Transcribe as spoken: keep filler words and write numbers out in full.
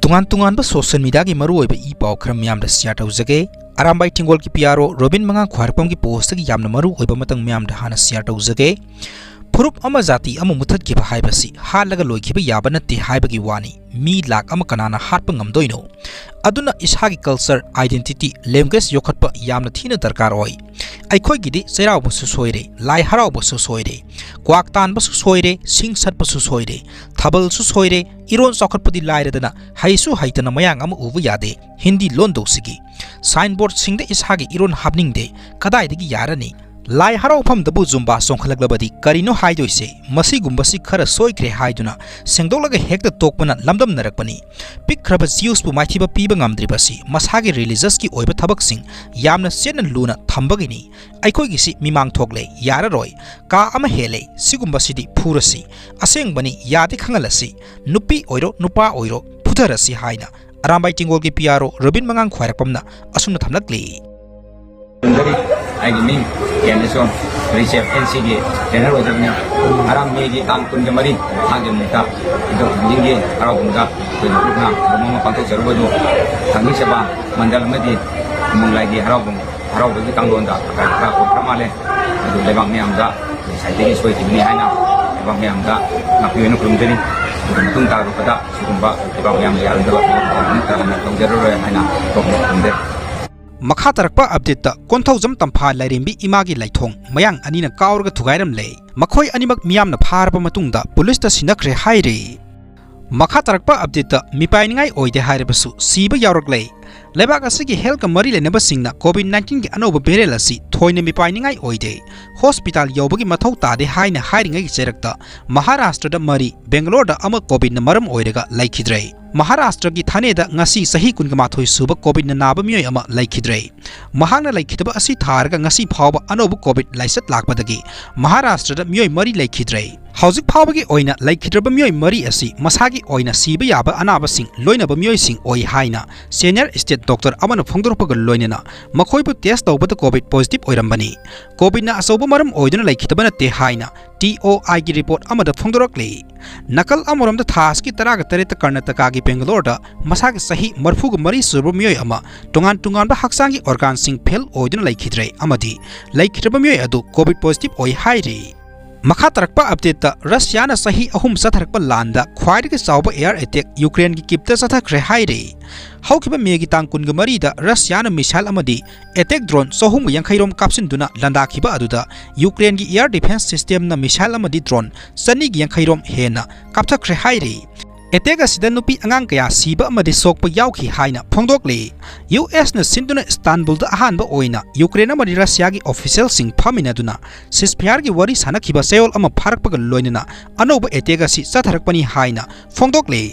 ꯇꯣꯉꯥꯟ ꯇꯣꯉꯥꯟꯕ social mediaꯒꯤ ꯃꯔꯨꯑꯣꯏꯕ ꯏ ꯄꯥꯎ ꯈꯔ ꯃꯌꯥꯝꯗ share ꯇꯧꯖꯒꯦ꯫ ꯑꯔꯥꯝꯕꯥꯏ ꯇꯦꯡꯒꯣꯜꯒꯤ P R O ꯔꯣꯕꯤꯟ ꯃꯉꯥꯡ ꯈ꯭ꯋꯥꯏꯔꯥꯛꯄꯝꯒꯤ postꯇꯒꯤ ꯌꯥꯝꯅ ꯃꯔꯨꯑꯣꯏꯕ ꯃꯇꯥꯡ ꯃꯌꯥꯝꯗ ꯍꯥꯟꯅ share ꯇꯧꯖꯒꯦ꯫ ꯐꯨꯔꯨꯞ ꯑꯃ ꯖꯥꯇꯤ ꯑꯃ ꯃꯨꯊꯠꯈꯤꯕ ꯍꯥꯏꯕꯁꯤ ꯍꯥꯠꯂꯒ ꯂꯣꯏꯈꯤꯕ ꯌꯥꯕ ꯅꯠꯇꯦ ꯍꯥꯏꯕꯒꯤ ꯋꯥꯅꯤ꯫ ꯃꯤ ꯂꯥꯈ ꯑꯃ ꯀꯅꯥꯅ ꯍꯥꯠꯄ ꯉꯝꯗꯣꯏꯅꯣ? ꯑꯗꯨꯅ ꯏꯁꯥꯒꯤ culture, identity, language ꯌꯣꯛꯈꯠꯄ ꯌꯥꯝꯅ ꯊꯤꯅ ꯗꯔꯀꯥꯔ ꯑꯣꯏ꯫ ꯑꯩꯈꯣꯏꯒꯤꯗꯤ ꯆꯩꯔꯥꯎꯕꯁꯨ ꯁꯣꯏꯔꯦ, ꯂꯥꯏ ꯍꯔꯥꯎꯕꯁꯨ ꯁꯣꯏꯔꯦ, ꯀ꯭ꯋꯥꯛ ꯇꯥꯟꯕꯁꯨ ꯁꯣꯏꯔꯦ, ꯁꯤꯡ ꯁꯠꯄꯁꯨ ꯁꯣꯏꯔꯦ, ꯊꯥꯕꯜꯁꯨ ꯁꯣꯏꯔꯦ, ꯏꯔꯣꯟ ꯆꯥꯎꯈꯠꯄꯗꯤ ꯂꯥꯏꯔꯗꯅ ꯍꯩꯁꯨ ꯍꯩꯇꯅ ꯃꯌꯥꯡ ꯑꯃ ꯎꯕ ꯌꯥꯗꯦ꯫ ꯍꯤꯟꯗꯤ ꯂꯣꯟꯗꯧꯁꯤꯒꯤ signboardꯁꯤꯡꯗ ꯏꯁꯥꯒꯤ ꯏꯔꯣꯟ ꯍꯥꯞꯅꯤꯡꯗꯦ꯫ ꯀꯗꯥꯏꯗꯒꯤ ꯌꯥꯔꯅꯤ? ꯂꯥꯏ ꯍꯔꯥꯎꯐꯝꯗꯕꯨ ꯖꯨꯝꯕꯥ ꯆꯣꯡꯈꯠꯂꯛꯂꯕꯗꯤ ꯀꯔꯤꯅꯣ ꯍꯥꯏꯗꯣꯏꯁꯦ? ꯃꯁꯤꯒꯨꯝꯕꯁꯤ ꯈꯔ ꯁꯣꯏꯈ꯭ꯔꯦ ꯍꯥꯏꯗꯨꯅ ꯁꯦꯡꯗꯣꯛꯂꯒ ꯍꯦꯛꯇ ꯇꯣꯛꯄꯅ ꯂꯝꯗꯝꯅꯔꯛꯄꯅꯤ꯫ ꯄꯤꯛꯈ꯭ꯔꯕ Jewsꯄꯨ ꯃꯥꯏꯊꯤꯕ ꯄꯤꯕ ꯉꯝꯗ꯭ꯔꯤꯕꯁꯤ ꯃꯁꯥꯒꯤ religiousꯀꯤ ꯑꯣꯏꯕ ꯊꯕꯛꯁꯤꯡ ꯌꯥꯝꯅ ꯆꯦꯠꯅ ꯂꯨꯅ ꯊꯝꯕꯒꯤꯅꯤ꯫ ꯑꯩꯈꯣꯏꯒꯤꯁꯤ ꯃꯤꯃꯥꯡ ꯊꯣꯛꯂꯦ, ꯌꯥꯔꯔꯣꯏ, ꯀꯥ ꯑꯃ ꯍꯦꯜꯂꯦ, ꯁꯤꯒꯨꯝꯕꯁꯤꯗꯤ ꯐꯨꯔꯁꯤ꯫ ꯑꯁꯦꯡꯕꯅꯤ, ꯌꯥꯗꯤ ꯈꯪꯍꯜꯂꯁꯤ꯫ ꯅꯨꯄꯤ ꯑꯣꯏꯔꯣ, ꯅꯨꯄꯥ ꯑꯣꯏꯔꯣ, ꯐꯨꯊꯔꯁꯤ ꯍꯥꯏꯅ ꯑꯔꯥꯝꯕꯥꯏ ꯇꯦꯡꯒꯣꯜꯒꯤ P R O ꯔꯣꯕꯤꯟ ꯃꯉꯥꯡ ꯈ꯭ꯋꯥꯏꯔꯥꯛꯄꯝꯅ ꯑꯁꯨꯝꯅ ꯊꯝꯂꯛꯂꯤ꯫ ꯈꯨꯔꯨꯝꯖꯔꯤ꯫ ꯑꯩꯒꯤ ꯃꯤꯡ ꯀꯦ ꯑꯦꯟ ꯑꯦꯁ ꯑꯣ, ꯔꯤꯆꯦꯞ ꯑꯦꯟ ꯁꯤꯒꯤ ꯇ꯭ꯔꯦꯅꯔ ꯑꯣꯏꯖꯕꯅꯤ꯫ ꯑꯔꯥꯝ ꯃꯦꯒꯤ ꯇꯥꯡ ꯀꯨꯟꯒ ꯃꯔꯤ, ꯊꯥꯡꯖ ꯅꯨꯃꯤꯠꯇ ꯏꯕꯨꯙꯧ ꯊꯥꯡꯖꯤꯡꯒꯤ ꯍꯔꯥꯎꯕꯨꯡꯗ ꯑꯩꯈꯣꯏꯒꯤ ꯄꯨꯛꯅꯥ ꯀꯨꯝ ꯑꯃ ꯄꯥꯡꯊꯣꯛꯆꯔꯨꯕꯗꯨ ꯊꯥꯡꯖꯤꯡ ꯁꯦꯕꯥ ꯃꯟꯗꯜ ꯑꯃꯗꯤ ꯈꯨꯃꯨꯡ ꯂꯥꯏꯒꯤ ꯍꯔꯥꯎꯕꯨꯡ, ꯍꯔꯥꯎꯕꯒꯤ ꯀꯥꯡꯂꯣꯟꯗ ꯑꯀꯥꯏ ꯑꯇꯣꯏ ꯈꯔ ꯃꯥꯜꯂꯦ꯫ ꯑꯗꯨ ꯂꯩꯕꯥꯛ ꯃꯤꯌꯥꯝꯗ ꯉꯁꯥꯏꯗꯒꯤ ꯁꯣꯏꯈꯤꯕꯅꯤ ꯍꯥꯏꯅ ꯂꯩꯕꯥꯛ ꯃꯤꯌꯥꯝꯗ ꯉꯥꯛꯄꯤꯌꯨꯅ ꯈꯨꯔꯨꯝꯖꯔꯤ꯫ ꯑꯗꯨꯒ ꯃꯇꯨꯡ ꯇꯥꯔꯛꯄꯗ ꯁꯤꯒꯨꯝꯕ ꯂꯩꯕꯥꯛ ꯃꯤꯌꯥꯝ ꯌꯥꯔꯣꯏꯗꯕ ꯊꯕꯛ ꯑꯃꯠꯇ ꯍꯟꯅ ꯇꯧꯖꯔꯔꯣꯏ ꯍꯥꯏꯅ ꯈꯨꯔꯨꯝꯖꯔꯤ꯫ ꯃꯈꯥ ꯇꯥꯔꯛꯄ updateꯇ ꯀꯣꯟꯊꯧꯖꯝ ꯇꯝꯐꯥ ꯂꯥꯏꯔꯦꯝꯕꯤ ꯏꯃꯥꯒꯤ ꯂꯥꯏꯊꯣꯡ ꯃꯌꯥꯡ ꯑꯅꯤꯅ ꯀꯥꯎꯔꯒ ꯊꯨꯒꯥꯏꯔꯝꯂꯦ꯫ ꯃꯈꯣꯏ ꯑꯅꯤꯃꯛ ꯃꯤꯌꯥꯝꯅ ꯐꯥꯔꯕ ꯃꯇꯨꯡꯗ ꯄꯨꯂꯤꯁꯇ ꯁꯤꯟꯅꯈ꯭ꯔꯦ ꯍꯥꯏꯔꯤ꯫ ꯃꯈꯥ ꯇꯥꯔꯛꯄ updateꯇ ꯃꯤꯄꯥꯏꯅꯤꯡꯉꯥꯏ ꯑꯣꯏꯗꯦ ꯍꯥꯏꯔꯕꯁꯨ ꯁꯤꯕ ꯌꯥꯎꯔꯛꯂꯦ꯫ ꯂꯩꯕꯥꯛ ꯑꯁꯤꯒꯤ healthꯀ ꯃꯔꯤ ꯂꯩꯅꯕꯁꯤꯡꯅ COVID nineteenꯒꯤ ꯑꯅꯧꯕ variant ꯑꯁꯤ ꯊꯣꯏꯅ ꯃꯤꯄꯥꯏꯅꯤꯡꯉꯥꯏ ꯑꯣꯏꯗꯦ, hospital ꯌꯧꯕꯒꯤ ꯃꯊꯧ ꯇꯥꯗꯦ ꯍꯥꯏꯅ ꯍꯥꯏꯔꯤꯉꯩꯒꯤ ꯆꯩꯔꯛꯇ ꯃꯍꯥꯔꯥꯁꯇ꯭ꯔꯗ ꯃꯔꯤ, ꯕꯦꯡꯒꯂꯣꯔꯗ ꯑꯃ COVIDꯅ ꯃꯔꯝ ꯑꯣꯏꯔꯒ ꯂꯩꯈꯤꯗ꯭ꯔꯦ꯫ ꯃꯍꯥꯔꯥꯁꯇ꯭ꯔꯒꯤ ꯊꯥꯅꯦꯗ ꯉꯁꯤ ꯆꯍꯤ ꯀꯨꯟꯒ ꯃꯥꯊꯣꯏ ꯁꯨꯕ COVIDꯅ ꯅꯥꯕ ꯃꯤꯑꯣꯏ ꯑꯃ ꯂꯩꯈꯤꯗ꯭ꯔꯦ꯫ ꯃꯍꯥꯛꯅ ꯂꯩꯈꯤꯗꯕ ꯑꯁꯤ ꯊꯥꯔꯒ ꯉꯁꯤ ꯐꯥꯎꯕ ꯑꯅꯧꯕ COVID ꯂꯥꯏꯆꯠ ꯂꯥꯛꯄꯗꯒꯤ ꯃꯍꯥꯔꯥꯁꯇ꯭ꯔꯗ ꯃꯤꯑꯣꯏ ꯃꯔꯤ ꯂꯩꯈꯤꯗ꯭ꯔꯦ꯫ ꯍꯧꯖꯤꯛ ꯐꯥꯎꯕꯒꯤ ꯑꯣꯏꯅ ꯂꯩꯈꯤꯗ꯭ꯔꯕ ꯃꯤꯑꯣꯏ ꯃꯔꯤ ꯑꯁꯤ ꯃꯁꯥꯒꯤ ꯑꯣꯏꯅ ꯁꯤꯕ ꯌꯥꯕ ꯑꯅꯥꯕꯁꯤꯡ ꯂꯣꯏꯅꯕ ꯃꯤꯑꯣꯏꯁꯤꯡ ꯑꯣꯏ ꯍꯥꯏꯅ senior ꯁ꯭ꯇꯦꯠ ꯗꯣꯛꯇꯔ ꯑꯃꯅ ꯐꯣꯡꯗꯣꯔꯛꯄꯒ ꯂꯣꯏꯅꯅ ꯃꯈꯣꯏꯕꯨ ꯇꯦꯁ ꯇꯧꯕꯗ ꯀꯣꯚꯤꯗ ꯄꯣꯖꯤꯇꯤꯚ ꯑꯣꯏꯔꯝꯕꯅꯤ꯫ ꯀꯣꯚꯤꯗꯅ ꯑꯆꯧꯕ ꯃꯔꯝ ꯑꯣꯏꯗꯨꯅ ꯂꯩꯈꯤꯗꯕ ꯅꯠꯇꯦ ꯍꯥꯏꯅ ꯇꯤ ꯑꯣ ꯑꯥꯏꯒꯤ ꯔꯤꯄꯣꯔꯠ ꯑꯃꯗ ꯐꯣꯡꯗꯣꯔꯛꯂꯤ꯫ ꯅꯥꯀꯜ ꯑꯃꯔꯣꯝꯗ ꯊꯥ ꯑꯁꯤꯒꯤ ꯇꯔꯥꯒ ꯇꯔꯦꯠꯇ ꯀꯔꯅꯥꯇꯀꯥꯒꯤ ꯕꯦꯡꯒꯂꯣꯔꯗ ꯃꯁꯥꯒꯤ ꯆꯍꯤ ꯃꯔꯤꯐꯨꯒ ꯃꯔꯤ ꯁꯨꯔꯕ ꯃꯤꯑꯣꯏ ꯑꯃ ꯇꯣꯉꯥꯟ ꯇꯣꯉꯥꯟꯕ ꯍꯛꯆꯥꯡꯒꯤ ꯑꯣꯔꯒꯥꯟꯁꯤꯡ ꯐꯦꯜ ꯑꯣꯏꯗꯨꯅ ꯂꯩꯈꯤꯗ꯭ꯔꯦ ꯑꯃꯗꯤ ꯂꯩꯈꯤꯗ꯭ꯔꯕ ꯃꯤꯑꯣꯏ ꯑꯗꯨ ꯀꯣꯚꯤꯗ ꯄꯣꯖꯤꯇꯤꯚ ꯑꯣꯏ ꯍꯥꯏꯔꯤ꯫ ꯃꯈꯥ ꯇꯥꯔꯛꯄ ꯑꯞꯗꯦꯠꯇ ꯔꯁꯤꯌꯥꯅ ꯆꯍꯤ ꯑꯍꯨꯝ ꯆꯠꯊꯔꯛꯄ ꯂꯥꯟꯗ ꯈ꯭ꯋꯥꯏꯗꯒꯤ ꯆꯥꯎꯕ ꯑꯦꯌꯔ ꯑꯦꯇꯦꯛ ꯌꯨꯀ꯭ꯔꯦꯟꯒꯤ ꯀꯤꯞꯇ ꯆꯠꯊꯈ꯭ꯔꯦ ꯍꯥꯏꯔꯤ꯫ ꯍꯧꯈꯤꯕ ꯃꯦꯒꯤ ꯇꯥꯡ ꯀꯨꯟꯒ ꯃꯔꯤꯗ ꯔꯁꯤꯌꯥꯅ ꯃꯤꯁꯥꯏꯜ ꯑꯃꯗꯤ ꯑꯦꯇꯦꯛ ꯗ꯭ꯔꯣꯟ ꯆꯍꯨꯝꯒ ꯌꯥꯡꯈꯩ ꯔꯣꯝ ꯀꯥꯞꯁꯤꯟꯗꯨꯅ ꯂꯥꯟꯗꯥꯈꯤꯕ ꯑꯗꯨꯗ ꯌꯨꯀ꯭ꯔꯦꯟꯒꯤ ꯑꯦꯌꯔ ꯗꯤꯐꯦꯟꯁ ꯁꯤꯁꯇꯦꯝꯅ ꯃꯤꯁꯥꯏꯜ ꯑꯃꯗꯤ ꯗ꯭ꯔꯣꯟ ꯆꯅꯤꯒ ꯌꯥꯡꯈꯩ ꯔꯣꯝ ꯍꯦꯟꯅ ꯀꯥꯞꯊꯈ꯭ꯔꯦ ꯍꯥꯏꯔꯤ꯫ ꯑꯦꯇꯦꯛ ꯑꯁꯤꯗ ꯅꯨꯄꯤ ꯑꯉꯥꯡ ꯀꯌꯥ ꯁꯤꯕ ꯑꯃꯗꯤ ꯁꯣꯛꯄ ꯌꯥꯎꯈꯤ ꯍꯥꯏꯅ ꯐꯣꯡꯗꯣꯛꯂꯤ꯫ ꯌꯨ ꯑꯦꯁꯅ ꯁꯤꯟꯗꯨꯅ ꯏꯁꯇꯥꯟꯕꯨꯜꯗ ꯑꯍꯥꯟꯕ ꯑꯣꯏꯅ ꯌꯨꯀ꯭ꯔꯦꯟ ꯑꯃꯗꯤ ꯔꯁꯤꯌꯥꯒꯤ ꯑꯣꯐꯤꯁꯤꯌꯦꯜꯁꯤꯡ ꯐꯝꯃꯤꯟꯅꯗꯨꯅ ꯁꯤꯁꯐꯤꯌꯥꯔꯒꯤ ꯋꯥꯔꯤ ꯁꯥꯟꯅꯈꯤꯕ ꯆꯌꯣꯜ ꯑꯃ ꯐꯥꯔꯛꯄꯒ ꯂꯣꯏꯅꯅ ꯑꯅꯧꯕ ꯑꯦꯇꯦꯛ ꯑꯁꯤ ꯆꯠꯊꯔꯛꯄꯅꯤ ꯍꯥꯏꯅ ꯐꯣꯡꯗꯣꯛꯂꯤ꯫